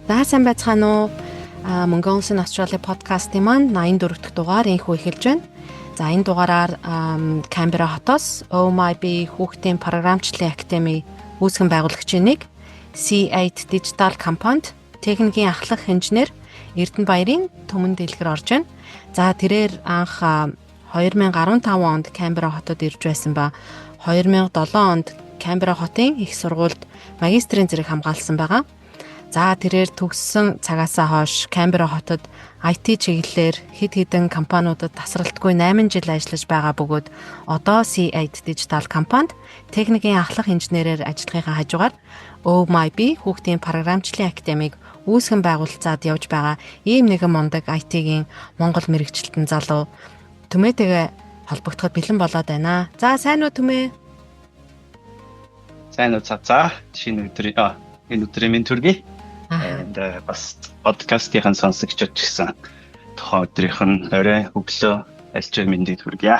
За, сайн байцгаана уу? Mongolians in Australia подкастын маань 84 дахь дугаар инхүү эхэлж байна. За, энэ дугаараар Канберра хотоос Oh My Bee хүүхдийн програмчлалын академи үүсгэн байгуулагчийн нэг, C8 Digital компанид техникийн ахлах инженер Эрдэнэ Баярын Түмэн дэлгэр орж байна. За, тэрээр анх 2015 онд Канберра хотод ирж байсан ба 2007 онд Канберра хотын их сургуульд магистрийн зэрэг хамгаалсан байгаа. За, тэрээр төгссөн цагаасаа хойш Канберра хотод IT чиглэлээр хэд хэдэн компаниудад тасралтгүй 8 жил ажиллаж байгаа бөгөөд одоо C8 Digital компанид техникийн ахлах инженерээр ажиллахынхаа хажуугаар Oh My Bee хүүхдийн програмчлалын академиг үүсгэн байгуулцаад явж байгаа ийм нэгэн мундаг IT-гийн Монгол мэргэжилтэн залуу Түмээтэйгээ холбогдоход бэлэн болоод байна. За, сайн уу, Түмээ? Сайн уу, Цацаа. Шинэ өдрийн энэ өдрийн мэнд хүргэе. And бас подкастын сонсогчид ч гэсэн тухайн өдрийнх нь орой, өглөө аль ч мэндийг хүргье.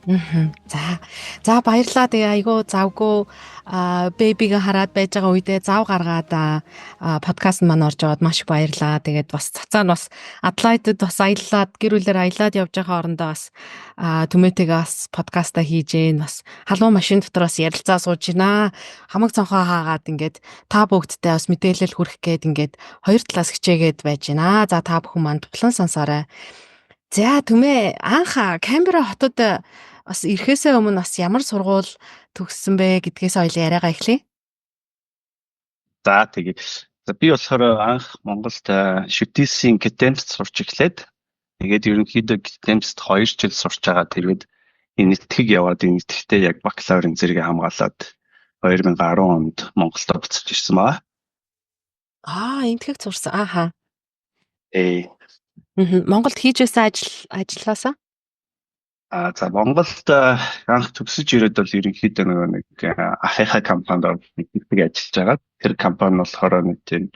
За. За, баярлалаа. Тэгээ айгүй завгүй baby г хараад байж байгаа үедээ зав гаргаад подкаст маань орж аваад маш их баярлалаа. Тэгээд бас Цацаа нь бас Адлайдад бас аяллаад, гэр бүлээр аялаад явж байгаа хоорондоо бас Түмээтэйгээ бас подкаста хийж гэн, бас халуун машин дотор бас ярилцаа сууж байна. Хамаг цонхоо хаагаад ингээд та бүгдтэй бас мэдээлэл хүргэх гээд ингээд хоёр талаас хичээгээд байж байна. За, та бүхэн маань тулан сонсоорой. За, Түмээ, анх Канберра хотод бас ирэхээсээ өмнө бас ямар сургууль төгссөн бэ гэдгээс хоёлаа яриагаа эхлэе. За, тэгээ. За, би болохоор анх Монголд ШҮТС-ийн ГТМС сурч эхлээд, тэгээд ерөнхийдөө ГТМС-т 2 жил сурч байгаа. Тэгээд Энэтхэг яваад, Энэтхэгтээ яг бакалаврын зэрэгээ хамгаалаад 2010 онд Монголд буцаж ирсэн ба. Аа, Энэтхэгт сурсан. Ааха. Ээ. Монголд хийж байсан ажлаасаа? А за, Монголд анх төгсөж ирээд бол ерөнхийдөө нөгөө нэг ахынхаа компанид нэг ажиллаж байгаа. Тэр компани болохоор нэг тийм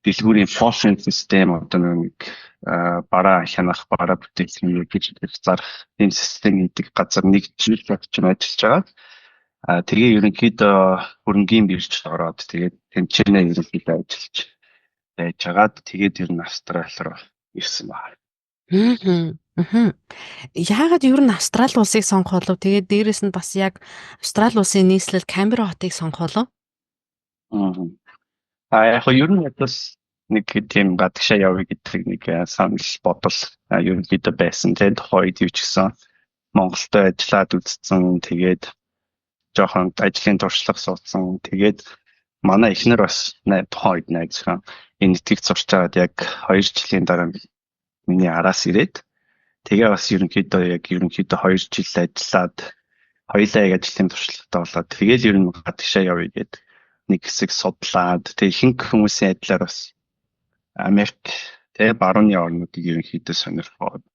дэлгүүрийн POS систем, одоо нэг бараа хянах, бараа бүтээгдэхүүн гэж зарах тийм систем хийдэг газар нэг жил орчим ажиллаж байгаа. А тэгээ ерөнхийдөө хөрөнгийн биржид ороод, тэгээд тэнцэнэ ерөнхийдөө ажиллаж байж хагаад, тэгээд ер нь Австрали руу ирсэн байна. Аа. Яагаад ер нь Австрали улсыг сонгох болов? Тэгээд дээрэс нь бас яг Австрали улсын нийслэл Канберра хотыг сонгох болов? Аа. А яг ер нь бас нэг тийм гадагшаа явъя гэдэг нэг санал бодол ерөнхийдөө байсан. Тэгээд тухайн үед юу ч гэсэн Монголд ажиллаад үзсэн. Тэгээд жоохон ажлын туршлага суудсан. Тэгээд манай эхнэр бас тухайн үед найз Энэтхэгт сурч байгаад яг 2 жилийн дараа миний араас ирээд, тэгээ бас ерөнхийдөө яг ерөнхийдөө 2 жил ажиллаад, хоёулаа яг ажлын туршлагатай болоод, тэгээл ер нь гадагшаа явъя гээд нэг хэсэг судлаад, тэгээ ихэнх хүмүүсийн адилаар бас Америк, тэгээ барууны орнуудыг ерөнхийдөө сонирхоод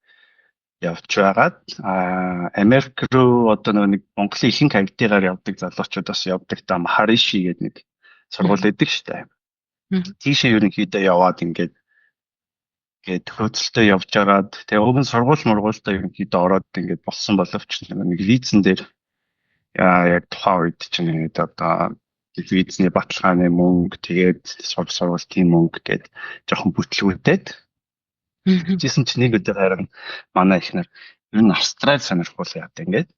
явж байгаад, а Америк руу одоо нэг Монголын ихэнх IT-гаар явдаг залуучууд бас явдаг та Maharishi гэдэг нэг сургууль байдаг шүү дээ. Тийшээ ерөнхийдөө яваад ингээд гээд хөөцөлтөө явж байгаад, тэгээ уг нь сургууль мургуультай ерөнхийдөө ороод ингээд болсон боловч нэг визэн дээр яг тухайн үед чинь ингээд одоо визний баталгааны мөнгө, тэгээд сургуулийн мөнгө гээд жоохон бүтлгүүтээд. Жисэн чинь нэг өдөр харин манай эхнэр ер нь Австрали сонирхуулаа яа ингээд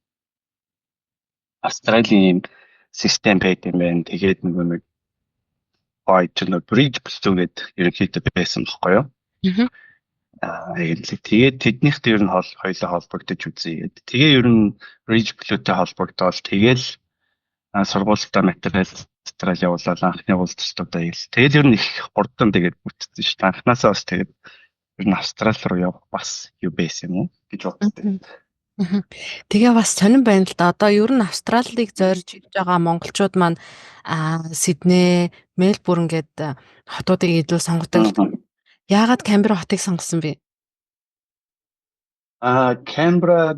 Австралийн систем байд юм байна. Тэгээд нөгөө нэг гой ч нэг Bridge Blue гэдэг ерөнхийдөө байсан бохгүй юу? Аа, тэгээд тэднийхтэй ер нь хоёлоо холбогдож үзье гээд. Тэгээ ер нь Bridge Blue-тэй холбогдоол, тэгээл сургуультай материал явуулаад, анхны уулзалтуудаа хийл. Тэгэл ер нь их хурдан тэгээд бүтсэн шүү дээ. Анхнаасаа бас тэгээд ер нь Австрали руу явах бас юу байсан юм уу гэж боддог. Тэгээ бас сонин байна л да. Одоо ер нь Австралиг зорж ирж байгаа монголчууд маань Сидней, Мельбурн гээд хотуудыг илүү сонгодог л да. Яагаад Канберра хотыг сонгосон бэ? А Канберра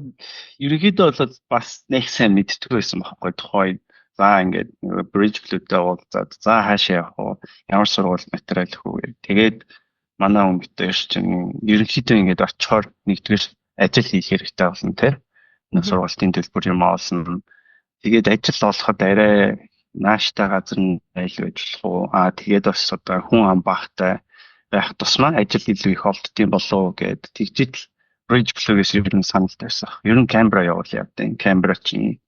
ерөнхийдөө бол бас нэг сайн мэддэг байсан байхгүй тухайн. За, ингээд Bridge Blue-тэй уулзаад, за, хаашаа явах уу? Ямар сургууль материал өгөх үү гэх. Тэгээд манай хүн бид хоёр чинь ерөнхийдөө ингээд очихоор нэгдүгээр ажил хийх хэрэгтэй болно, тий. Нэг сургуулийн төлбөр юм олно. Тэгээд ажил олоход арай нааштай газар нь айл байж болох уу? Аа, тэгээд бас одоо хүн ам багтай байх тусмаа ажил илүү их олддсон болов гэд тэгжид л Bridge Blue-гээс ер нь санал тавьсан. Ер нь Canberra явуул явдیں۔ Canberra чинь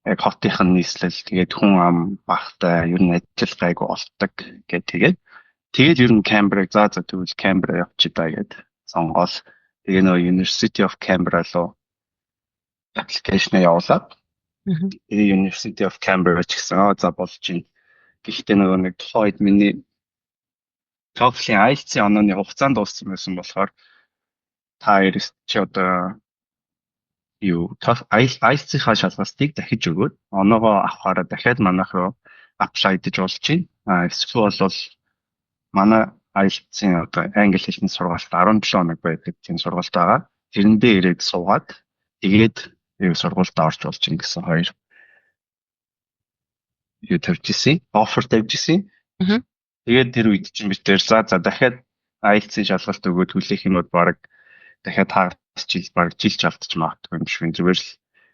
яг хотынх нь нийслэл, тэгээд хүн ам багтай, ер нь ажил гайгүй олддог гэд тэгээд ер нь Canberra за за тэгвэл Canberra явчих да гэд сонгоол. Тэгээ нөгөө University of Canberra руу application явуулаад, тэгээ University of Canberra ч гэсэн аа за болж байна. Гэхдээ нөгөө нэг тухайн үед миний TOEFL-ийн IELTS-ийн онооны хугацаанд дууссан байсан болохоор та хоёроос чи одоо юу IELTS-ийнхаа шалгалтыг дахиж өгөөд оноогоо авахаараа дахиад манайх руу apply-дэж болж байна. А эсвэл бол манай IELTS-ийн одоо англи хэлний сургалт 17 хоног байдаг тийм сургалт байгаа. Тэрэндээ ирээд суугаад тэгээд юу сургуульд орж болж байна гэсэн хоёр юу тавьж исэн. Offer тавьж исэн. Тэгээд тэр үед чинь бид тэр за за дахиад IELTS-ийн шалгалт өгөөд хүлээх юм бол баг дахиад хагас жил, баг жил чалдчих магадгүй юм шиг, зүгээр л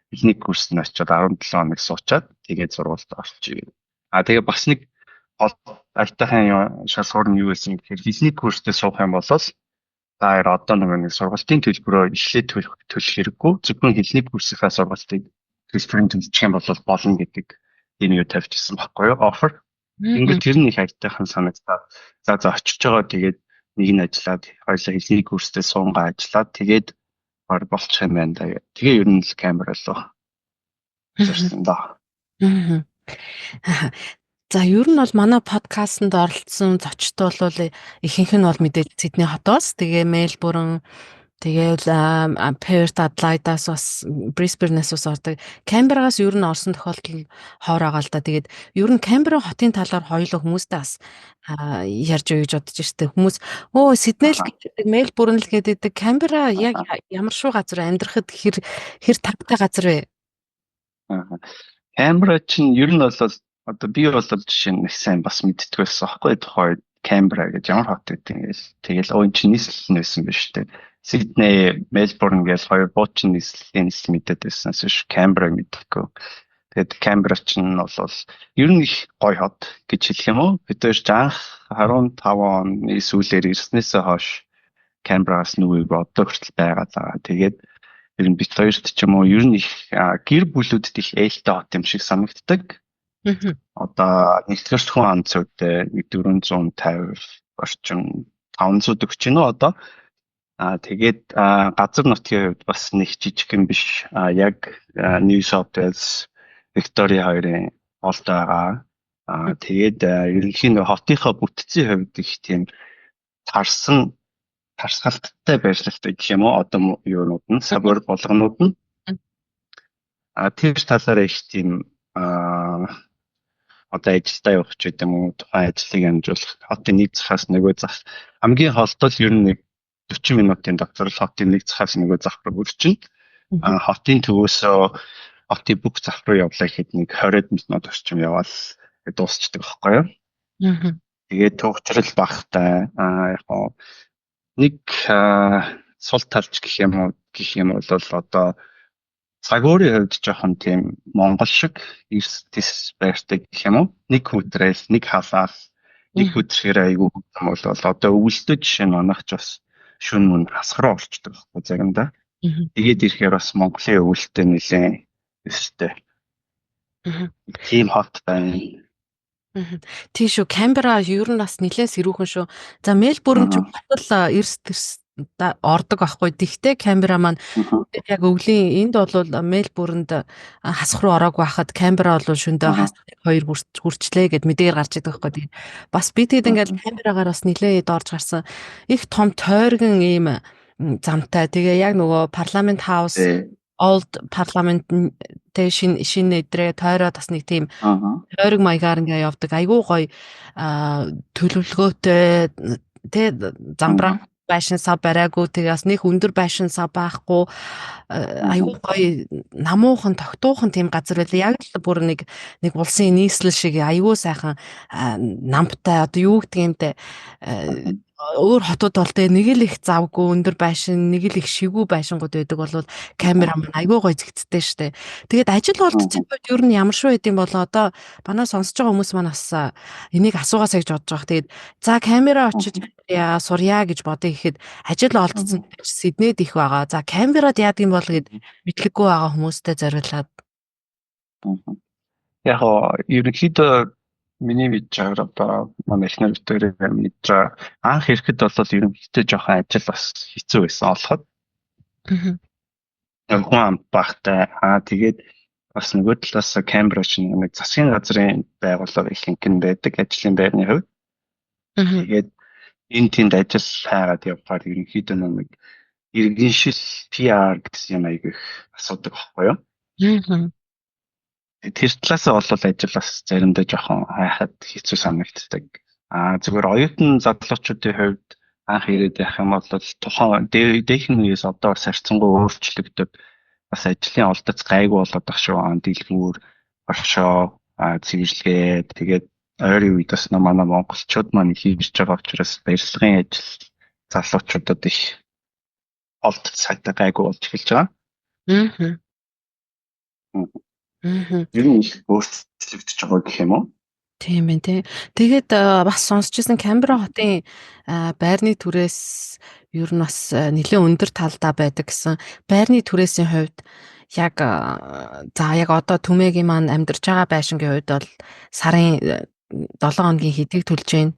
хэлний курст нь очиод 17 хоног суучаад тэгээд сургуульд орчих. А тэгээ бас нэг гол аятайхан шалгуур нь юу байсан гэхээр хэлний курстэй суух юм бол та хоёр одоо нэг сургалтын төлбөрөө эхлээд төлөх хэрэггүй, зөвхөн хэлний курсынхаа сургалтыг төлбөрийн төлчих юм бол болно гэдэг ийм юу тавьчихсан байхгүй юу? Offer. Ингээд тэр нь их аятайхан санагдаад за за очиж байгаа, тэгээд нэг нь ажиллаад, хоёулаа хэлний курстэй суунгаа ажиллаад тэгээд баг болчих юм байна да. Тэгээ ер нь л Canberra руу зорсон доо. За, ер нь бол манай подкастэнд оролцсон зочд бол ихэнх нь бол мэдээж Сидней хотоос, тэгээ Мельбурн, тэгэл Перт, Адлайдаас, бас Брисбернээс бас ордог. Канберагаас ер нь орсон тохиолдол хоор байгаа л да. Тэгээд ер нь Канбера хотын талаар хоёулаа хүмүүстэй бас ярьж өгье гэж бодож штэ. Хүмүүс өө Сидней л гэж, Мельбурн л гэдэг, Канбера яг ямар шүү газар, амьдрахад хэр хэр тавтай газар вэ? Канбера чинь ер нь бол одоо би бол жишээ нь их сайн бас мэддэг байсан байхгүй, тухайн Канбера гэж ямар хот гэдэг юм гээл. Тэгэл өө эн чинь нийслэл нь байсан биш үү? Сидней, Мельбурн гэж хоёр буучин нийслэлийн нийслэл мэдээд байснаас биш Канбера мэддэхгүй. Тэгээд Канбера чинь бол ер нь их гоё хот гэж хэлэх юм уу? Бид хоёр ч анх 15 оны сүүлээр ирснээсээ хойш Канберагаас нүгийг одоо хүртэл байгаа л. Тэгээд ер нь бид хоёрт ч юм уу ер нь их гэр бүлүүдэд их ээлтэй хот юм шиг санагддаг. Одоо нэгдүгээр хүн ам цөвдөө нэг 450 орчим, 500 өгч гинөө одоо. Аа тэгээд газар нутгийн хувьд бас нэг жижигхэн биш. А яг New South Wales, Victoria хоёрын голд байгаа. Аа тэгээд ерөнхийн нэг хотынхоо бүтцийн хувьд их тийм тарсан тарсгалттай байрлалтай гэх юм уу, одоо юунууд нь suburb болгонууд нь тэр талаараа их тийм одоо ажилдаа явах ч гэдэг юм уу, тухайн ажлыг амжуулах, хотын нэг захаас нөгөө зах хамгийн холдол ер нь нэг 40 минутын дотор л хотын нэг захаас нөгөө зах руу хүрчин. А хотын төвөөсөө хотын бүх зах руу явлаа гэхэд нэг 20 минут орчим яваал дуусчдаг байхгүй юу? Тэгээд төвчрөл багтай. А яг нэг сул талч гэх юм бол одоо цаг уурын хувьд жоохон тийм Монгол шиг эрс тэс байртай гэх юм уу? Нэг хүтрээл, нэг халаал, нэг хүтрэхээр айгүй юм бол одоо өвөлтөө жишээ нь манайх ч бас шүн мөн хасах руу орчдөг байхгүй заримдаа. Тэгээд ирэхээр бас Монголын өвөлтөө нэлээд өстэй. Тийм хот байна. Тийм шүү. Канбера ер нь бас нэлээд сэрүүхэн шүү. За, Мельбурн ч хотол эрс тэрс ордог байхгүй. Тэгтээ Канбера маань яг өвлийн энд бол Мельбурнд хасах руу ороог байхад Канбера бол шөндөө хасах хоёр хүрчлээ гэд мэдээгээр гарч идэг байхгүй. Тэгээд бас би тэгэд ингээд Канберагаар бас нэлээд орж гарсан. Их том тойргон ийм замтай. Тэгээ яг нөгөө Parliament House, Old Parliament тэ шинэ шинэ эдрээ тойроод бас нэг тийм тойрог маягаар ингээ явдаг. Айгуу гоё төлөвлөгөөтэй тэ, замбраа байшин сав бариагүй, тэгээ бас нэг өндөр байшин сав байхгүй, айгуу гоё намуухан тогтуухан тийм газар байлаа. Яг л бүр нэг нэг улсын нийслэл шиг айгуу сайхан намптай, одоо юу гэдэг юм те. Өөр хотууд бол тэ нэг л их завгүй өндөр байшин, нэг л их шигүү байшингууд байдаг бол Канберра маань айгүй гоё зэгцтэй штэ. Тэгээд ажил олдсон хувьд ер нь ямар шүү байд юм бол одоо манай сонсож байгаа хүмүүс маань бас энийг асуугаасай гэж бодож байгаа. Тэгээд за Канберра очиж яа сурья гэж бодъё гэхэд ажил олдсон Сиднейд их байгаа. За Канберрад яадаг юм бол гэд мэдлэггүй байгаа хүмүүстэй зориулаад. Яг гоо ерөнхийдөө миний мэдж байгаа одоо манай эхнэр битүүрээр мэдж байгаа анх ирэхэд бол ерөнхийдөө жоохон ажил бас хэцүү байсан олоход. Хүн ам багтай. Аа тэгээд бас нөгөө талаас Канберра чинь нэг засгийн газрын байгууллага ихэнх нь байдаг ажлын байрны хувьд. Тэгээд энэ тэнд ажил хайгаад явхаар ерөнхийдөө нэг иргэншил PR гэсэн юм аяг их асуудаг байхгүй юу? Тэр талаасаа бол ажил бас заримдаа жоохон хайхад хэцүү санагддаг. Аа зүгээр оюутан залуучуудын хувьд анх ирээд явах юм бол тухайн дээхэн үеэс одоо бас харьцангуй өөрчлөгдөд бас ажлын олдоц гайгүй болоод ах шүү. Дэлгүүр, оршоо, цэвэрлэгээ тэгээд ойрын үед бас манай монголчууд маань их ирж байгаа учраас барилгын ажил залуучуудад их олдоц сайтай гайгүй болж эхэлж байгаа. Ер нь их өөрчлөгдөж байгаа гэх юм уу? Тийм байна тий. Тэгээд бас сонсч ирсэн Канберра хотын байрны түрээс ер нь бас нэлээд өндөр талдаа байдаг гэсэн. Байрны түрээсийн хувьд яг за яг одоо Түмээгийн маань амьдарч байгаа байшингийн хувьд бол сарын 7 хоногийн хэдийг төлж байна?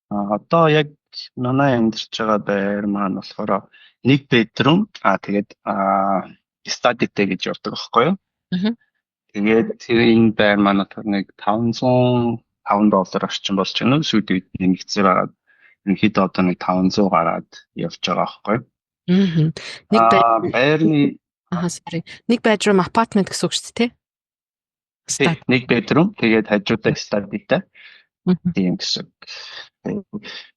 Одоо яг манай амьдарч байгаа байр маань болохоор нэг bedroom тэгээд study-тэй гэж явдаг байхгүй юу? Тэгээд тэр энэ байр маань болохоор нэг 505 доллар орчим болж байна. Сүйд үед нэмэгдсэн байгаад ерөнхийдөө одоо нэг 500 гараад явж байгаа байхгүй юу? Нэг байрны sorry. Нэг bedroom apartment гэсэн үг шүү дээ, тий? Нэг bedroom тэгээд хажуудаа study-тай. Тийм гэсэн. Тэг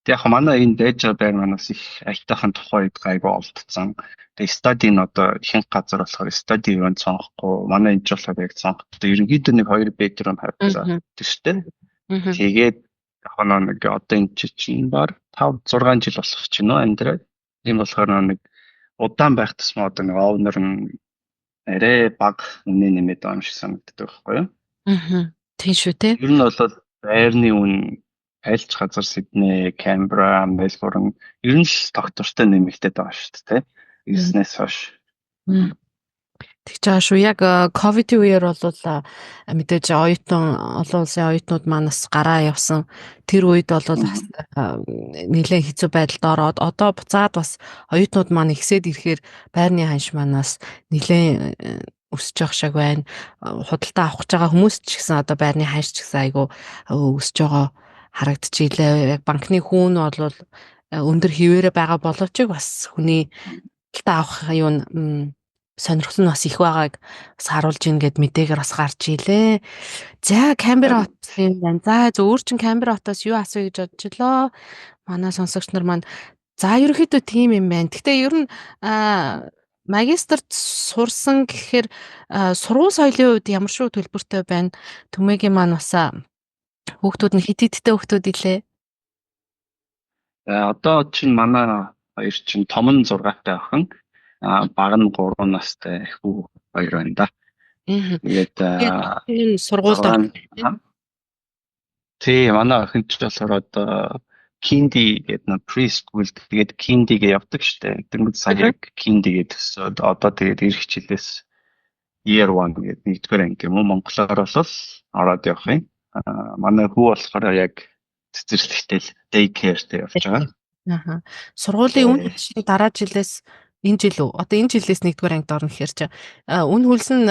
яг манай энэ байж байгаа байр манаас их аятайхан тухайн үед гайгүй олдсон. Тэгээ study нь одоо ихэнх газар болохоор study юун цонхгүй. Манай энэ ч болохоор яг цонхтой. Ерөнхийдөө нэг 2 bedroom хавцаа төстэй. Тэгээд яг нэг одоо энэ чинь бар 5 6 жил болох чинь нөө амьдраад. Тийм болохоор нэг удаан байх тусмаа одоо нэг owner нь арай бага үнэ нэмээд байгаа юм шиг санагддаг байхгүй юу? Аа. Тийм шүү те. Ер нь бол байрны үн аль ч газар Сидней, Канберра, Мельбурн ер нь л тогтвортой нэмэгдээд байгаа шүү дээ, 9-ээс хойш. Тэгж байгаа шүү. Яг ковидын үеэр бол мэдээж оюутан олон улсын оюутнууд манаас гараа явсан. Тэр үед бол бас нэлээд хэцүү байдалд ороод одоо буцаад бас оюутнууд маань ихсээд ирэхээр байрны ханш манаас нэлээд өсөж явах шиг байна. Худалдаа авах гэж байгаа хүмүүс ч гэсэн одоо байрны ханш ч гэсэн айгүй өсөж байгаа харагдчихилээ. Яг банкны хүүн бол өндөр хിവэрэ байгаа боловч бас хүний худалдаа авах юу сонирхол нь бас их байгааг бас харуулж ийн гэд мэдээгээр бас гарч илээ. За Канберра хот юм байна. За зөв өөр чин Канберра хотоос юу асууя гэж бодчихлоо. Манай сонсогч нар маань за ерөнхийдөө тийм юм байна. Гэхдээ ер нь магистрт сурсан гэхээр сургууль соёлын хувьд ямар шүү төлбөртэй байна? Түмээгийн маань бас хүүхдүүд нь хэд хэдтэй хүүхдүүд илээ? Одоо чинь манай хоёр чинь том нь 6-тай охин, бага нь 3 настай хүү хоёр байна да. Тэгээд энэ сургуульд тий манай охин ч болохоор одоо kindy гэдэг нэг preschool тэгээд kindy-гээ явдаг штэ. Дөнгөж сая яг kindy-гээ төгсөөд одоо тэгээд ирэх жилээс year 1 гэдэг нэгдүгээр анги юм уу монголоор бол ороод явах юм. Манай хүү болохоор яг цэцэрлэгтэй л daycare-тэй явж байгаа. Аха. Сургуулийн үн хөлсний дараа жилээс энэ жил үү? Одоо энэ жилээс нэгдүгээр ангид орно гэхээр чи үн хөлс нь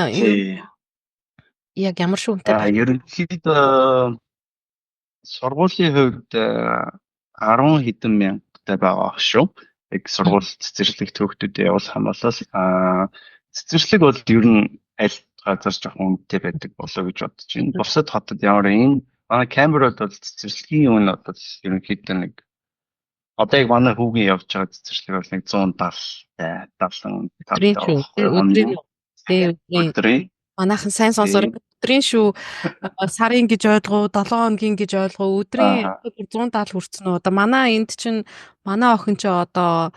яг ямар шүү үнэтэй байна? Ерөнхийдөө сургуулийн хувьд 10 хэдэн мянгтай байгаа шүү. Яг сургууль цэцэрлэгт хүүхдүүдэд явуулах юм бол цэцэрлэг бол ер нь аль газар жоохон үнэтэй байдаг болоо гэж бодож байна. Бусад хотод ямар энэ манай Канберрад бол цэцэрлэгийн үн бол ерөнхийдөө нэг одоо яг манай хүүгийн явж байгаа цэцэрлэг бол нэг 170 75 өдрийн өдрийн. Манайхан сайн сонсоор өдрийн шүү сарын гэж ойлгоо, 7 хоногийн гэж ойлгоо, өдрийн 170 хүрсэн үү? Одоо манай энд чинь манай охин чи одоо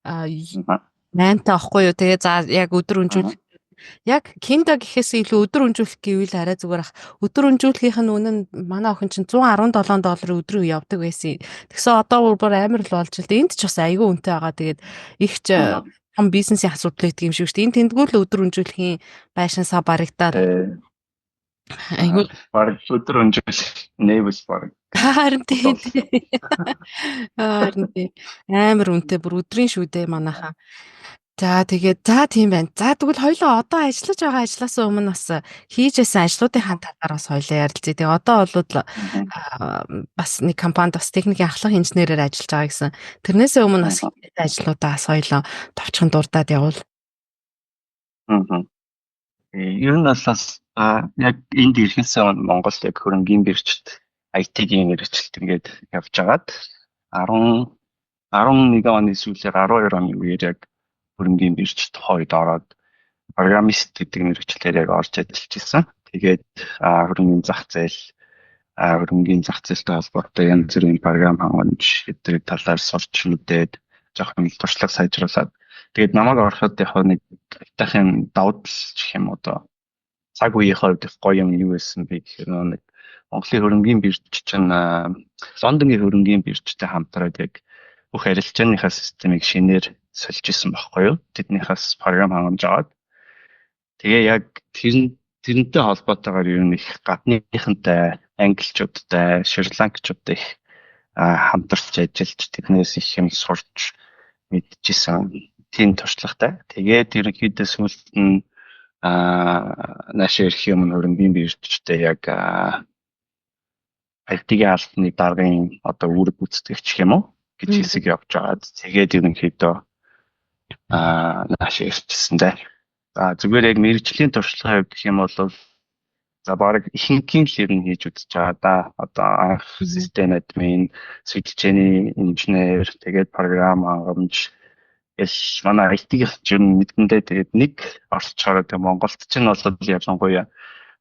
8 та аахгүй юу? Тэгээ за яг өдөр өнжүүлэх яг кинда гэхээс илүү өдөр өнжүүлэх гэвэл арай зүгээр ах. Өдөр өнжүүлэхийнх нь үнэ нь манай охин чинь 117 долларын өдрийн явдаг байсан. Тэгсэн одоо бүр амар л болж л. Энд ч бас айгүй үнэтэй байгаа. Тэгээд их ч том бизнесийн асуудал байдаг юм шиг шүү дээ. Энэ тэндгүү л өдөр өнжүүлэхийн байшин сав баригдаад айгүй баг өдөр өнжүүлэх нээвэл баг. Харин тийм. Харин тийм. Амар үнэтэй бүр өдрийн шүү дээ манайхаа. За тэгээд за тийм байна. За тэгвэл хоёлоо одоо ажиллаж байгаа ажлаас өмнө бас хийж байсан ажлуудынхаа талаар бас хоёлоо ярилцъя. Тэгээ одоо бол бас нэг компанид бас техникийн ахлах инженерээр ажиллаж байгаа гэсэн. Тэрнээсээ өмнө бас хийсэн ажлуудаа бас хоёлоо товчхон дурдаад явуул. Ер нь бас яг энд ирэхээс өмнө Монголд яг хөрөнгийн биржт IT-ийн мэргэжилт ингээд явж агаад 10 11 оны сүүлээр 12 оны үеэр яг хөрөнгийн биржт хойд ороод программист гэдэг мэргэжлээр яг орж ажиллаж исэн. Тэгээд хөрөнгийн зах зээл хөрөнгийн зах зээлтэй холбоотой янз бүрийн програм хангамж гэдэг талаар сурч мэдээд жоохон туршлага сайжруулад тэгээд намайг ороход яг нэг айтайхан давуу тал гэх юм одоо цаг үеийн хувьд их гоё юм юу байсан бэ гэхээр нэг Монголын хөрөнгийн бирж чинь Лондонгийн хөрөнгийн биржтэй хамтраад яг бүх арилжааныхаа системийг шинээр сольж исэн байхгүй юу? Тэднийхээс програм хангамж аваад тэгээ яг тэрнтэй холбоотойгоор ер нь их гадныхантай англичуудтай, шри-ланкчуудтай их хамтарч ажиллаж тэднээс их юм сурч мэдчихсэн тийм туршлагатай. Тэгээд ерөнхийдөө сүүлд нь наашаа ирэх юм хөрөнгийн биржтэй яг IT-ийн албаны даргын одоо үүрэг гүйцэтгэгч юм уу гэж хэсэг явж байгаад тэгээд ерөнхийдөө наашаа ирчихсэн дээ. За зүгээр яг мэргэжлийн туршлагын хувьд гэх юм бол за баг ихэнхийн л ер нь хийж үзэж байгаа да. Одоо анх систем админ, сэтэлчээний инженер, тэгээд програм хангамж эл манай IT-ийн ч ер нь мэдэндээ тэгээд нэг оролцохоор тэг Монголд ч нь бол ялангуяа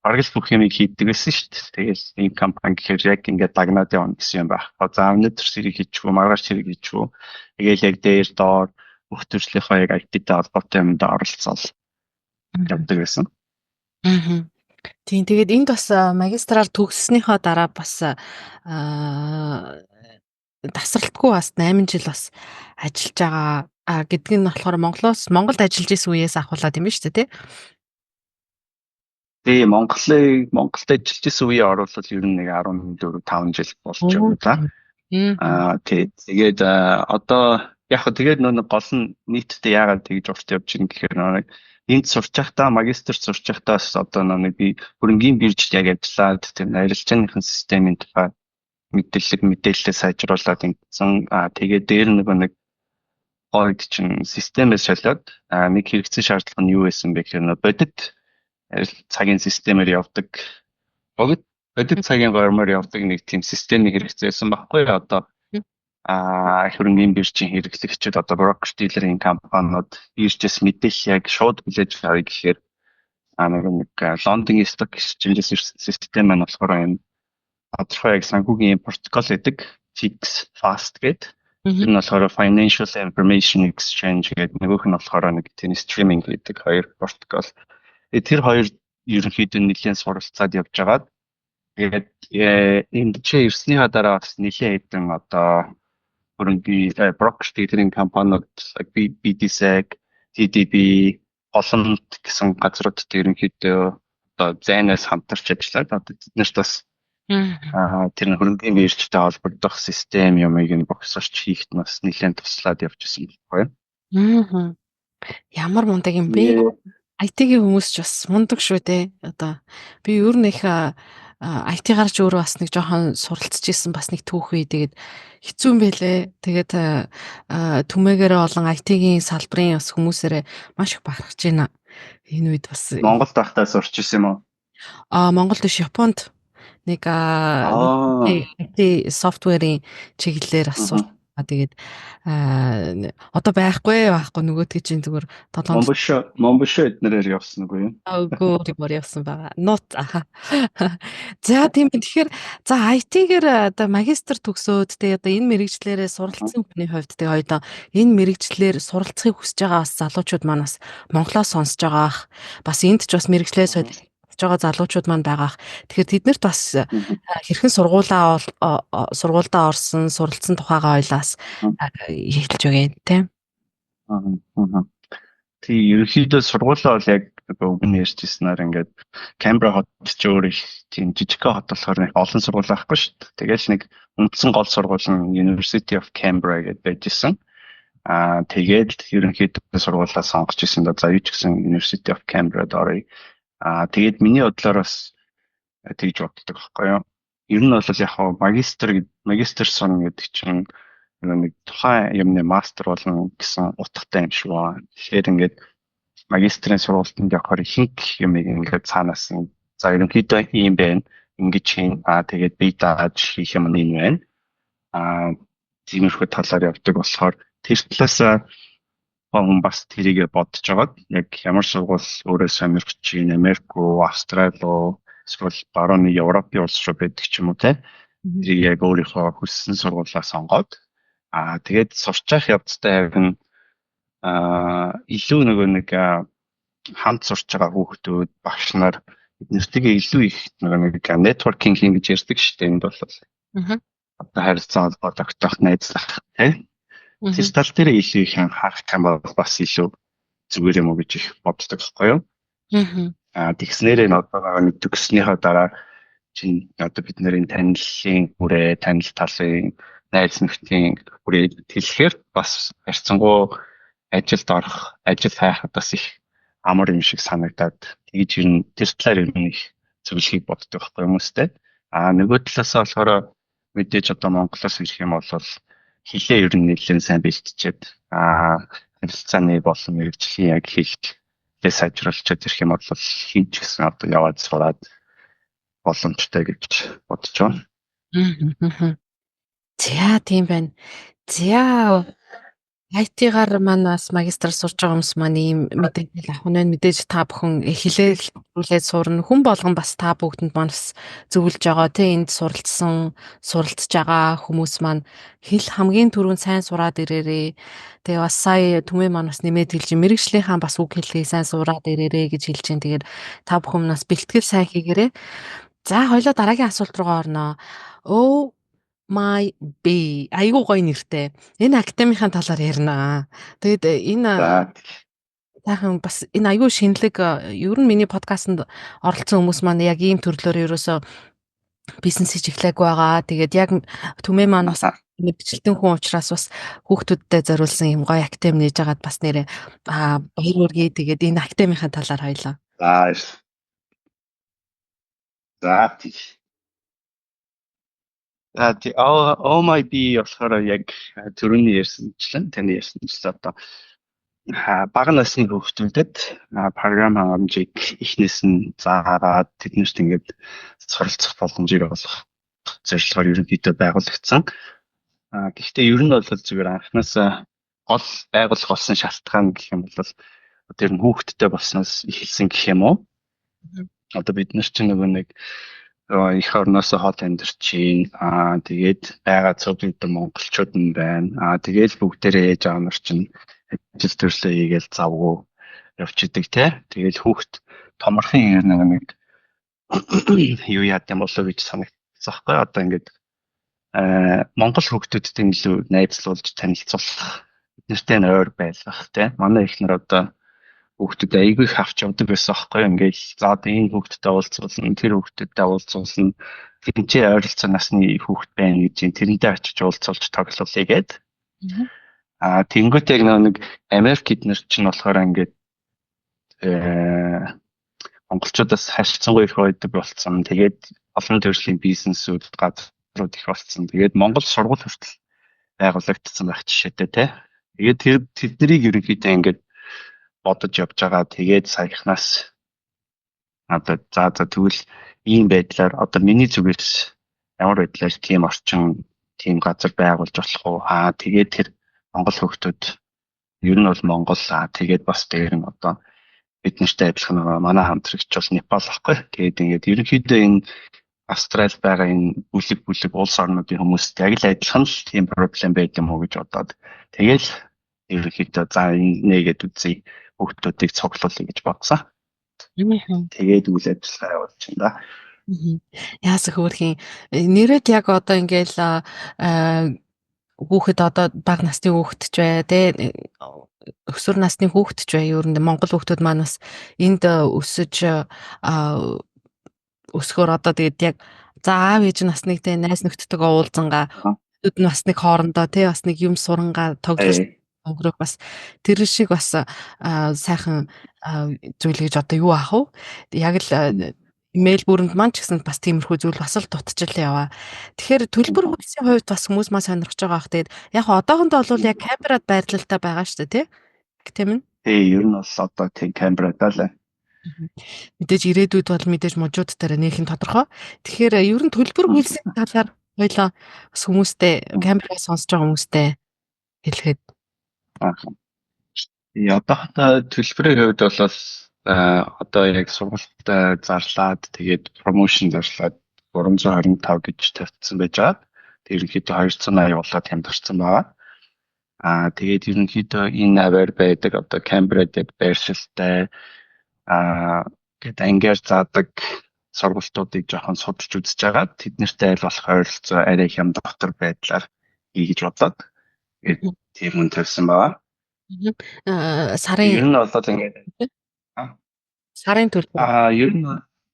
бараг л бүх юмыг хийдэг байсан шүү дээ. Тэгэл ийм компани гэхээр яг ингээд дагнаад явна гэсэн юм байх. За өнөөдөр сэрийг хийчихв, маргааш сэрийг хийчихв. Тэгэл яг дээр доор бүх төрлийнхөө яг IT-тэй холбоотой юмд оролцоол явдаг байсан. Тийм тэгээд энд бас магистраар төгссөнийхөө дараа бас тасралтгүй бас 8 жил бас ажиллаж байгаа гэдг нь болохоор Монголд ажиллаж исэн үеэс ахуулаад юм биш үү те? Тийм Монголд ажиллаж исэн үеэ оруулбал ер нь нэг 14 5 жил болж байна да. Тий. Тэгээд одоо яг хөө тэгээд нөө гол нь нийтдээ яагаад тэгж урт явж гин гэхээр нэг энд сурч байхдаа магистр сурч байхдаа бас одоо нэг би хөрөнгийн биржид яг ажиллаад тэр арилжааныхын системийн тухай мэдээлэлээ сайжруулад ингэсэн. Тэгээд дээр нөгөө нэг хойд чинь системээ солиод нэг хэрэгцээ шаардлага нь юу байсан бэ гэхээр нөгөө бодит цагийн системээр явдаг. Бодит цагийн гормоор явдаг нэг тийм системийн хэрэгцээ байсан байхгүй юу? Одоо хөрөнгийн биржийн хэрэглэгчид одоо брокер дилерийн компаниуд биржээс мэдээлэл яг шууд хүлээж авъя гэхээр нэг Лондонгийн stock exchange систем маань болохоор энэ тодорхой яг санхүүгийн протокол гэдэг FIX fast гэдэг. Тэр нь болохоор Financial Information Exchange гэдэг, нөгөөх нь болохоор нэг тийм streaming гэдэг хоёр протокол. Тэр хоёр ерөнхийдөө нэлээд суралцаад явж байгаад тэгээд энд чи ирснийхаа дараа бас нэлээд хэдэн одоо хөрөнгийн брокер дилерийн компаниуд BDSEC, TDB, Голомт гэсэн газруудад ерөнхийдөө одоо зайнаас хамтарч ажиллаад одоо тэд нарт бас тэр хөрөнгийн биржтэй холбогдох систем юмыг нь богсорч хийхэд бас нэлээд туслаад явж исэн байхгүй юу. Ямар мундаг юм бэ? IT-ийн хүмүүс ч бас мундаг шүү дээ. Одоо би ер нь их IT-гаар ч өөрөө бас нэг жоохон суралцж исэн бас нэг түүх үе. Тэгээд хэцүү юм байлээ. Тэгээд түмээгээрээ олон IT-ийн салбарын бас хүмүүсээрээ маш их бахархаж байна. Энэ үед бас Монголд байхдаа сурч исэн юм уу? Монголд биш, Японд нэг IT софтверийн чиглэлээр бас Тэгээд одоо байхгүй байхгүй нөгөөдгий чинь зүгээр 7 Момбошо эднэрээр явсан үгүй юу? Үгүй өөр явсан байгаа. Нууц аха. За тийм ээ. Тэгэхээр за IT-гээр одоо магистр төгсөөд тэгээ одоо энэ мэрэгжлээрээ суралцсан хүний хувьд тэгээ хоёулаа энэ мэрэгжлээр суралцахыг хүсэж байгаа бас залуучууд маань бас Монголоос сонсож байгаа ах. Бас энд ч бас мэрэгжлээ солих байгаа залуучууд маань байгаа. Тэгэхээр тэднэрт бас хэрхэн сургуульдаа орсон, суралцсан тухайгаа ойлаас хэлж өгье тийм. Тий, ерөнхийдөө сургуулаа бол яг өмнө ярьжсэнаар ингээд Канберра хот ч өөр их тийм жижигхэн хот болохоор нэг олон сургууль байхгүй шүү дээ. Тэгэл нэг үндсэн гол сургууль нь University of Canberra гэдээ байж исэн. Аа тэгээд ерөнхийдөө сургуулаа сонгож исэн да. За юу ч гэсэн University of Canberra-д оръё. Аа тэгээд миний бодлоор бас тэгж боддог байхгүй юу. Ер нь бол яг хаа магистр сурна гэдэг чинь нэг тухайн юмны мастер болно гэсэн утгатай юм шиг байна. Тэгэхээр ингээд магистрийн сургуультанд явахаар ихэнх юмыг ингээд цаанаас нь за ерөнхийдөө ийм байна. Ингэж хийн. Аа тэгээд бие дааж хийх юм нь энэ байна. Аа тиймэрхүү талаар явдаг болохоор тэр талаас хүн бас тэрийгэ бодож байгаад яг ямар сургууль өөрөө сонирхож чинь Америк уу, Австрали уу, эсвэл барууны Европын улс руу байдаг ч юм уу те. Тэрийг яг өөрийнхөө хүссэн сургуулаа сонгоод аа тэгээд сурч явах явцтай харин илүү нөгөө нэг хамт сурч байгаа хүүхдүүд, багш нар эднэртэйгээ илүү их нөгөө нэг networking хийн гэж ярьдаг шүү дээ энд бол. Одоо харилцаа холбоо тогтоох, найзлах тий. Тэр тал дээр илүү их анхаарах юм бол бас илүү зүгээр юм уу гэж их боддог байхгүй юу? Аа тэгснээрээ одоо нэг төгснөхийн дараа чинь одоо бид нарын танилцлын хүрээ, танил талын найз нөхдийн хүрээ тэлэхээр бас харьцангуй ажилд орох, ажил хайхад бас их амар юм шиг санагдаад тэгж ер нь тэр талаар ер нь их зөвлөхийг боддог байхгүй хүмүүстэй. Аа нөгөө талаас болохоор мэдээж одоо Монголоос ирэх юм бол хилээ ер нь нэлээд сайн бэлтчихэд харилцааны болон мэргэжлийн яг хэлээ сайжруулчихэд ирэх юм бол хэн ч гэсэн одоо яваад сураад боломжтой гэж бодож байна. За тийм байна. За IT-гаар маань бас магистр сурж байгаа хүмүүс маань ийм мэдээлэл авах нь байна. Мэдээж та бүхэн хэлээлүүлээд сурна. Хүн болгон бас та бүгдэнд маань бас зөвлөж байгаа тий энд суралцсан, суралцж байгаа хүмүүс маань хэл хамгийн түрүүнд сайн сураад ирээрээ. Тэгээ бас сая түмээ маань бас нэмээд хэлж мэргэжлийнхаа бас үг хэллэгийг сайн сураад ирээрээ гэж хэлж чинь. Тэгээд та бүхэн бас бэлтгэл сайн хийгээрэй. За хоёлоо дараагийн асуулт руугаа орноо. Oh my B айгуу гоё нэртэй. Энэ академийн талаар ярина. Тэгээд энэ сайхан бас энэ айгуу шинэлэг ер нь миний подкастэнд оролцсон хүмүүс маань яг ийм төрлөөр ерөөсөө бизнес хийж эхлээгүй байгаа. Тэгээд яг түмээ маань бас мэргэжилтэн хүн учраас бас хүүхдүүдтэй зориулсан юм гоё академи нээж агаад бас нэрээ баяр хүргэе. Тэгээд энэ академийн талаар хоёлаа. За тий. За тий Oh my B болохоор яг түрүүний ярьсанчлан таны ярьсанчлан одоо бага насны хүүхдүүдэд програм хангамжийг эхнээс нь заагаад тэднэрт ингээд суралцах боломжийг олгох зорилгоор ерөнхийдөө байгуулагдсан. Гэхдээ ер нь бол зүгээр анхнаасаа гол байгуулах болсон шалтгаан гэх юм бол тэр нь хүүхдтэй болсноос эхэлсэн гэх юм уу? Одоо бид нар чинь нөгөө нэг эх орноосоо хол амьдарч чинь аа тэгээд байгаа цөөхөн монголчууд нь байна. Аа тэгээд бүгдээрээ ээж аав нар чинь ажил төрлөө хийгээл завгүй явчихдаг те. Тэгээд хүүхд томорхон ер нэг юу яад юм болоо гэж санагдсан байхгүй. Одоо ингээд Монгол хүүхдүүдтэй илүү найзлуулж танилцуулах, биднэртэй ойр байлгах те. Манай их нар одоо хүүхдүүд айгүй их авч явдаг байсан байхгүй юу. Ингээл за одоо энэ хүүхдтэй уулзуулна, тэр хүүхдүүдтэй уулзуулна. Тэнцээ ойролцоо насны хүүхд байна гэж чинь тэрнтэй очиж уулзуулж тоглоулъя гээд. Аа тэнгуут яг нэг Америк эднэр чинь болохоор ингээд монголчуудаас харьцангуй их байдаг болсон. Тэгээд олон төрлийн бизнесүүд газрууд их болсон. Тэгээд Монгол сургууль хүртэл байгуулагдсан байх жишээтэй те. Тэгээд тэр тэднийг ерөнхийдөө ингээд бодож явж байгаа. Тэгээд саяхнаас одоо за тэгвэл ийм байдлаар одоо миний зүгээс ямар байдлаар тийм орчин, тийм газар байгуулж болох уу? Аа, тэгээд тэр Монгол хүүхдүүд ер нь бол Монгол, аа, тэгээд бас дээр нь одоо бид нартай адилхан байгаа манай хамтрагч бол Непал ахгүй. Тэгээд ингээд ерөнхийдөө энэ Австралид байгаа энэ бүлэг бүлэг улс орнуудын хүмүүст яг л адилхан л тийм problem байд юм уу гэж бодоод, тэгэл ерөнхийдөө за энэ нээгээд үзье, хүүхдүүдийг цуглуулъя гэж бодсон. Тэгээд үйл ажиллагаа явуулж байна да. Яасан хөөрхийн нэрээд яг одоо ингээл хүүхэд, одоо бага насны хүүхэд ч бай, тэ, өсвөр насны хүүхэд ч бай, ер нь Монгол хүүхдүүд маань бас энд өсөж өсгөөр одоо тэгээд яг за аав ээж нь бас нэг, тэ, найз нөхдөдтэйгээ уулзангаа, хүүхдүүд нь бас нэг хоорондоо, тэ, бас нэг юм сурангаа тоглож өнгөрөх бас тэр шиг бас сайхан зүйл гэж одоо юу аах вэ? Яг л Мельбурнд маань ч гэсэн бас тиймэрхүү зүйл бас л дутжил яваа. Тэгэхээр төлбөр хөлсийн хувьд бас хүмүүс маань сонирхож байгаа бах. Тэгээд яг одоохондоо бол яг Канберрад байрлалтай байгаа шүү дээ, тий? Тийм ээ. Тий, ер нь бол одоо тийм Канберрад л. Мэдээж ирээдүйд бол мэдээж мужуудтайраа нөх нь тодорхой. Тэгэхээр ер нь төлбөр хөлсийн талаар хоёлоо бас хүмүүстэй, Канберра сонсож байгаа хүмүүстэй хэлэхэд. Аа. Одоохондоо төлбөрийн хувьд бол одоо яг сургуультай зарлаад, тэгээд promotion зарлаад 325 гэж тавьчихсан байж байгаа. Тэгээд ерөнхийдөө 280 болоод хямдарсан байгаа. Аа, тэгээд ерөнхийдөө энэ аваар байдаг, одоо Канберрад яг байршилтай гээд ангиар заадаг сургалтуудыг жоохон судалж үзэж байгаа. Тэд нартай аль болох ойролцоо арай хям дотор байдлаар хий гэж бодоод тэгээд тийм үн тавьсан байгаа. Сарын Ер нь бол ингээд сарын төлбөр. Аа, ер нь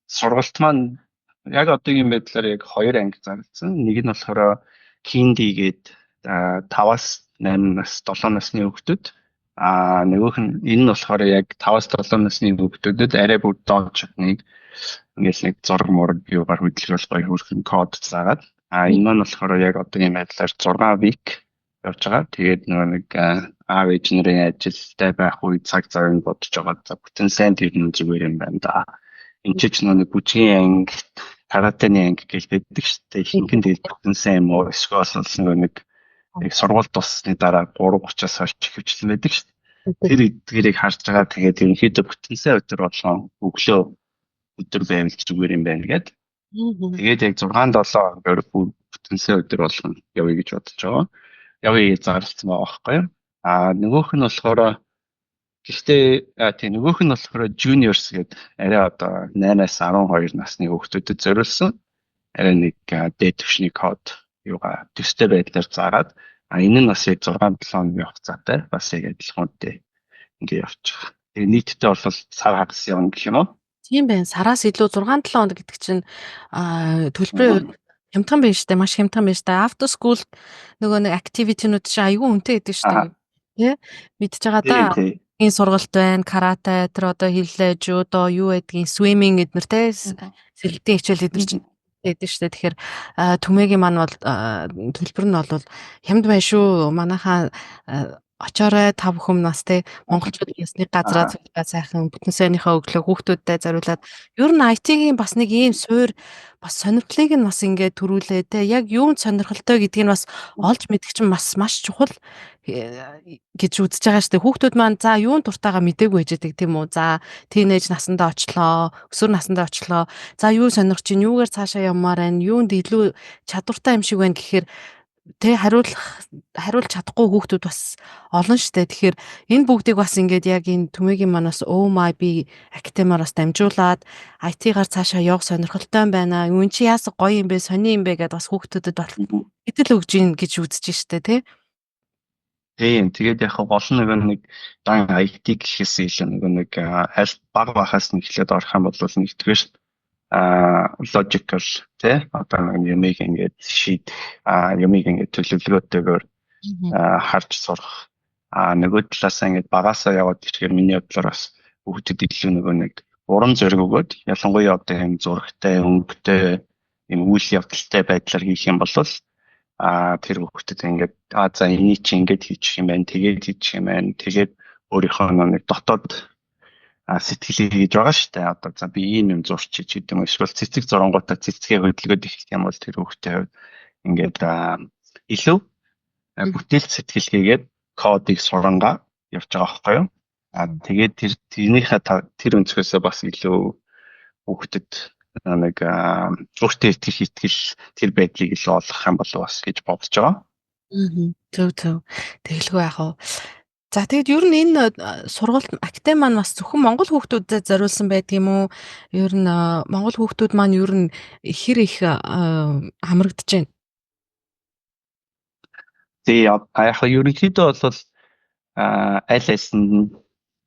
сургалт маань яг одоогийн байдлаар яг хоёр анги зарласан. Нэг нь болохоор kindy гээд 5-аас 8 нас, 7 насны хүүхдүүд. Аа, нөгөөх нь энэ нь болохоор яг 5-аас 7 насны хүүхдүүдэд арай бүр доод шатныг ингээл нэг зураг мураг юугаар хөдөлгөөл гоё хөөрхөн код заагаад, аа, энэ маань болохоор яг одоогийн байдлаар 6 week явж байгаа. Тэгээд нөгөө нэг аав ээж нарын ажилтай байх үе цаг завыг бодож байгаа. За, бүтэн сайн тэр нь зүгээр юм байна да. Энд ч нөгөө нэг бүжгийн анги, каратэны анги гэж байдаг шүү дээ. Ихэнх нь тэгээд бүтэн сайн юм уу? Эсвэл нөгөө нэг яг сургууль дуссаны дараа 3:30-аас хойш ихэвчлэн байдаг шүү дээ. Тэр эдгээрийг харж байгаа. Тэгээд ерөнхийдөө бүтэн сайн өдөр болгон өглөө өдөр байвал зүгээр юм байна гээд. Тэгээд яг 6 7 хоногор бүтэн сайн өдөр болгон явъя гэж бодож байгаа. Явъя гэж зарласан байгаа байхгүй юу? Аа, нөгөөх нь болохоор гэхдээ тийм, нөгөөх нь болохоор juniors гэдэг арай одоо 8-аас 12 насны хүүхдүүдэд зориулсан арай нэг дээд түвшний код юугаа төстэй байдлаар заагаад, а энэ нь бас яг 6 7 хоногийн хугацаатай бас яг адилхан үнэтэй ингээ явчих. Тэгээ нийтдээ бол сар хагас явна гэх юм уу? Тийм байна. Сараас илүү 6 7 хоног гэдэг чинь төлбөрийн хямдхан байна штэ, маш хямдхан байна штэ. After school нөгөө нэг activity-нууд чинь айгүй үнэтэй гэдэг штэ. Тэ? Мэдж байгаа да. Энэ сургалт байна, карате, тэр одоо хэллээ, жүдо, юу гэдгийг, swimming эднэр, те, сэлэлтийн хичээл эднэр чинь гэдэг штэ. Тэгэхээр түмээгийн маань бол төлбөр нь бол хямд байна шүү. Манайхаа очоорой, та бүхэн бас, те, монголчууд ясны газраа цуглаа сайхан бүтэн сайныхаа өглөө хүүхдүүдтэй зориулаад ер нь IT-ийн бас нэг ийм суур бас сонирхлыг нь бас ингээд төрүүлээ, те, яг юунд сонирхолтой гэдгийг нь бас олж мэдэх чинь бас маш чухал гэж үзэж байгаа шүү дээ. Хүүхдүүд маань за юунд дуртайгаа мдээгүй байж байгаа, тийм үү? За, teenage насандаа очлоо, өсвөр насандаа очлоо. За, юу сонирхож чинь, юугаар цаашаа явмаар байна, юунд илүү чадвартай юм шиг байна гэхээр, тэ, хариулж чадахгүй хүүхдүүд бас олон штэ. Тэгэхээр энэ бүгдийг бас ингээд яг энэ түмээгийн манаас Oh My Bee академиар бас дамжуулаад IT-гаар цаашаа явах сонирхолтой байна. Юун чи яасан гоё юм бэ, сони юм бэ гэдээ бас хүүхдүүдэд бол хэдэл өгж ийн гэж үзэж штэ, тий. Тийм, тэгээд яг гол нөгөө нэг дан IT гэхээс илүү нөгөө нэг аль бага бахаас нь эхлээд орох юм бол нэгдүгээр logical, тий, одоо нэг юмыг ингээд шийдэх, юмыг ингээд төлөвлөгөөтэйгээр харж сурах, нөгөө талаасаа ингээд багасаа яваад ирэхээр миний бодлоор бас хүүхдэд илүү нөгөө нэг урам зориг өгөөд, ялангуяа одоо юм зурагтай, өнгөтэй юм үйл явдалтай байдлаар хийх юм бол тэр хүүхдэд ингээд за энийг чи ингээд хийчих юм байна, тэгээд хийчих юм байна, тэгээд өөрийнхөө нэг дотоод сэтгэлээ хийж байгаа шүү дээ. Одоо за би ийм юм зурчих ч гэдэг юм, эсвэл цэцэг зурангуудаа цэцгээ хөдөлгөөд эхлэх юм бол тэр хүүхдийн хувьд ингээд илүү бүтээлч сэтгэл хийгээд кодыг сурангаа явж байгаа байхгүй юу? А тэгээд тэрнийхээ тэр өнцгөөсөө бас илүү хүүхдэд нэг өөртөө итгэх итгэл тэр байдлыг илүү олгох юм болов бас гэж бодож байгаа. Аа. Зөв зөв. Тэгэлгүй яах вэ? За, тэгэд ер нь энэ сургалт академи маань бас зөвхөн монгол хүүхдүүдэд зориулсан байдаг юм уу? Ер нь монгол хүүхдүүд маань ер нь хэр их хамрагдаж байна? Тэгээ яг ерөнхийдөө бол аль альс нь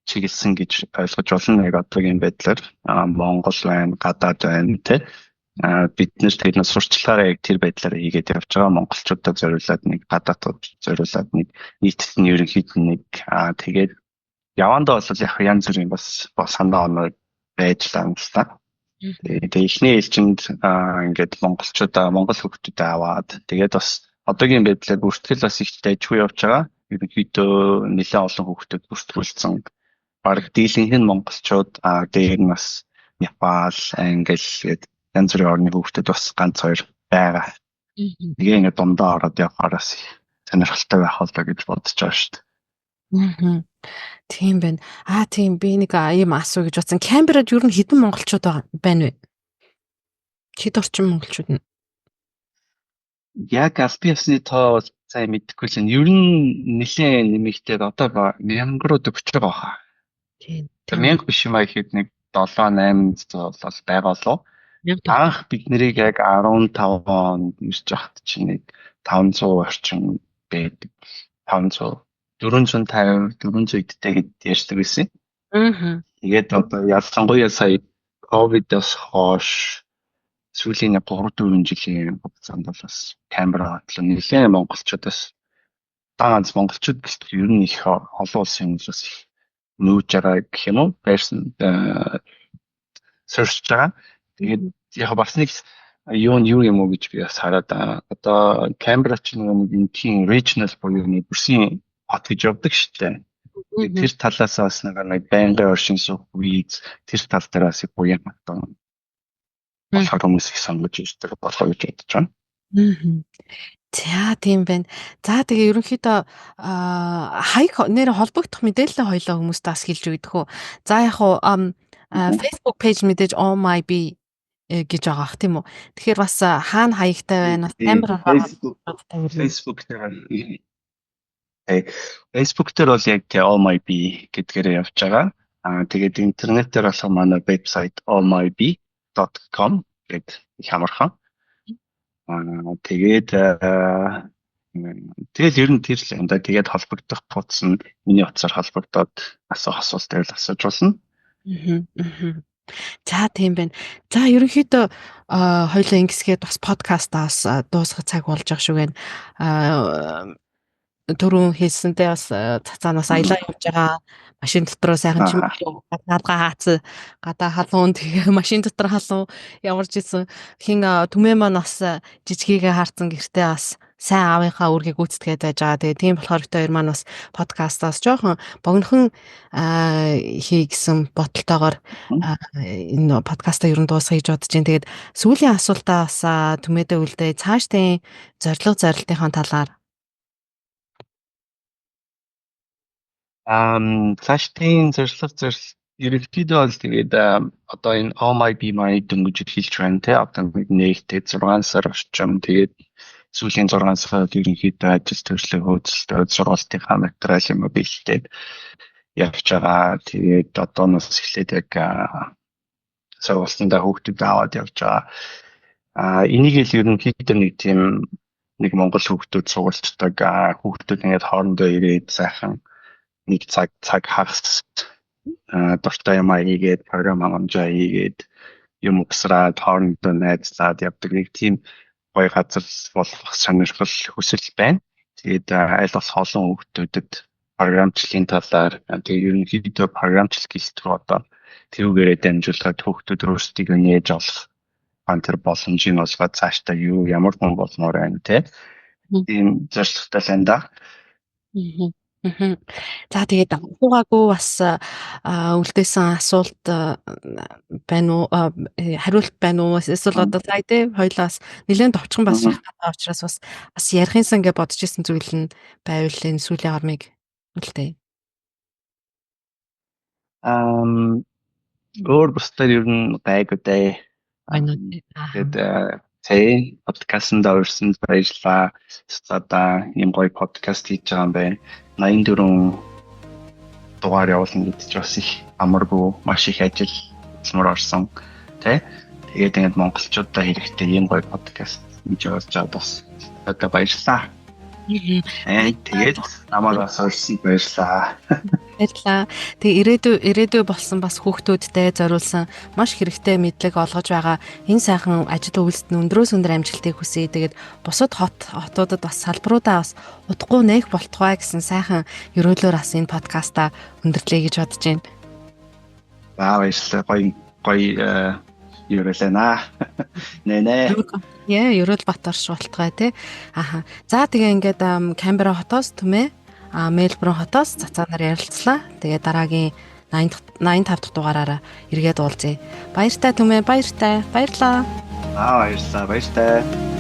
чиглэсэн гэж ойлгож болно. Яг одоогийн байдлаар Монгол байна, гадаад байна тий. Бид нэр тэр нэг сурчлагаараа яг тэр байдлаараа хийгээд явж байгаа. Монголчуудад зориулаад нэг, гадаадууд зориулаад нэг, нийтэд нь ерөнхийдөө нэг. Тэгээд явандаа бол яг янз бүрийн бас санаа оноо байж л юм л та. Тэгээд эхний ээлжинд ингээд монголчуудаа, монгол хүүхдүүдэд аваад, тэгээд бас одоогийн байдлаар бүртгэл бас их дайжгүй явж байгаа. Ерөнхийдөө нэлээд олон хүүхдүүд бүртгүүлсэн. Бараг дийлэнх нь монголчууд, дээр нь бас Непал, Англи гээд янз бүрийн орны хүүхдүүд бас ганц хоёр байгаа. Тэгээ ингээд дундаа ороод явахаар бас сонирхолтой байх болоо гэж бодож байгаа шүү дээ. Аа. Тийм байна. Аа, тийм, би нэг ийм асуу гэж бодсон. Канберад ер нь хэдэн монголчууд байна вэ? Хэд орчим монголчууд нь? Яг албан ёсны тоо бол сайн мэдэхгүй л байна. Ер нь нэлээд нэмэгдээд одоо 1000 руу төгсөж байгаа хаа. Тийм. Тэр 1000 биш юм а ихэд нэг 7 800 бол байгаа болов. Анх бид нарыг яг 15 онд ирж байхад чинь нэг 500 орчим байдаг. 500, 450, 400 эдтэй гэд ярьдаг байсан. Аа. Тэгээд одоо ялангуяа сая ковидоос хойш сүүлийн 3 4 жилийн хугацаанд бол бас Канберра хотлоо нэлээд монголчуудаас, дан ганц монголчууд гэлтгүй ер нь их олон улсын хүмүүс бас их нүүж байгаа гэх юм уу, байрсан суурьшиж байгаа. Тэгээд яг бас нэг юу нь юу юм уу гэж би бас хараад, одоо Канберра ч нэг энтхийн regional буюу нэг бүрсийн хот гэж явдаг шүү дээ. Тэр талаас бас нэг байнгын оршин суух виз тэр тал дээр бас буян хатан болохоор хүмүүс их сонгож ирдэг болоо гэж бодож байна. За, тийм байна. За, тэгээ ерөнхийдөө хаяг нэр холбогдох мэдээлэл хоёлоо хүмүүст бас хэлж өгдөг үү. За, яг уу Facebook page мэдээж Oh My Bee гэж байгаа ах, тийм үү. Тэгэхээр бас хаана хаягтай байна? Бас амар Facebook дээр, Facebook дээр бол яг Oh My Bee гэдгээрээ явж байгаа. Аа, тэгээд интернетээр болохоор манай вебсайт ohmybee.com гэдэг их амархан. Аа, тэгээд тэгэл ер нь тэр л юм да. Тэгээд холбогдох утас нь миний утсаар холбогдоод асуух асуулт байвал асууж болно. За, тийм байна. За, ерөнхийдөө хоёлаа ингэсгээд бас подкастаас дуусгах цаг болж байгаа шүү гэн. Түрүүн хэлсэнтэй бас цацаанаас аялаа явж байгаа, машин дотроо сайхан чимээ, гадаа хаацсан, гадаа халуун, тэгээ машин дотор халуун, ямар ч гэсэн хин түмээ маань бас жижигээ хаарцсан, гэртээ бас сайн аавынхаа үүргийг гүйцэтгээд байж байгаа. Тэгээ тийм болохоор бид хоёр маань бас подкастаас жоохон богинохон хий гэсэн бодолтойгоор энэ подкастаа ер нь дуусгая гэж бодож байна. Тэгээд сүүлийн асуултаа бас түмээдээ үлдээ. Цаашдын зорилго зорилтынхаа талаар. Цаашдын зорилго зорилт ерөнхийдөө бол тэгээд одоо энэ Oh My Bee маань дөнгөж хэлж байна те, одоо нэг нэгтэй 6 сар орчим, тэгээд сүүлийн 6 сард ерөнхийдөө ажил төрлөө хөөцөлтөө сургалтынхаа материал юм бэлдээд явж байгаа. Тэгээд одооноос эхлээд яг сургалтандаа хүүхдүүд аваад явж байгаа. А энийг л ерөнхийдөө нэг тийм нэг монгол хүүхдүүд сургалцдаг, хүүхдүүд ингээд хоорондоо ирээд сайхан нэг цаг цаг хагас дуртай юм хийгээд, програм хангамжаа хийгээд, юм угсраад, хоорондоо найзлаад явдаг нэг тийм гоё газар болох сонирхол хүсэл байна. Тэгээд аль болох олон хүүхдүүдэд програмчлалын талаар, тэгээд ерөнхийдөө програмчлал гэлтгүй одоо тэрүүгээрээ дамжуулаад хүүхдүүд өөрсдийгөө нээж олох ан тэр боломжийг олгоод цаашдаа юу ямар хүн болмоор байна те. Тийм зорилготой л байна да. За, тэгээд асуугаагүй бас үлдээсэн асуулт байна уу, хариулт байна уу? Эсвэл одоо сая те хоёлоо бас нэлээд товчхон бас ярих байгаа учраас бас ярихынсан гэж бодож исэн зүйл нь байвал энэ сүүлийн хормыг үлдээе. Өөр бусдаар ер нь гайгүй дээ. Байна уу? Тэгээд тий, подкастт орсонд баярлалаа. Одоо ийм гоё подкаст хийж байгаа юм байна. 84 дугаар явуулна гэдэг чинь бас их амаргүй, маш их ажил хөдөлмөр орсон тий. Тэгээд ингээд монголчуудаа хэрэгтэй ийм гоё подкаст хийж явуулж байгаа бас одоо баярлалаа. Тэгээд намайг бас орсонд баярлалаа. Баярлалаа. Тэгээ ирээдүй болсон бас хүүхдүүдтэй зориулсан маш хэрэгтэй мэдлэг олгож байгаа энэ сайхан ажил үйлсэд нь өндрөөс өндөр амжилтыг хүсье. Тэгээд бусад хотуудад бас салбаруудаа бас удахгүй нээх болтугай гэсэн сайхан ерөөлөөр бас энэ подкастаа өндөрлөе гэж бодож байна. За, баярлалаа. Гоё гоё ерөөлэнэ. Нэ нэ. Яа, ерөөл бат орш болтугай тий. Аха. За, тэгээ ингээд Камбера хотоос Түмээ, Мельбурн хотоос Цацаанаар ярилцлаа. Тэгээ дараагийн 85 дахь дугаараараа эргээд уулзъя. Баяртай, Түмээ, баяртай. Баярлалаа. Аа, баярлалаа. Баяртай.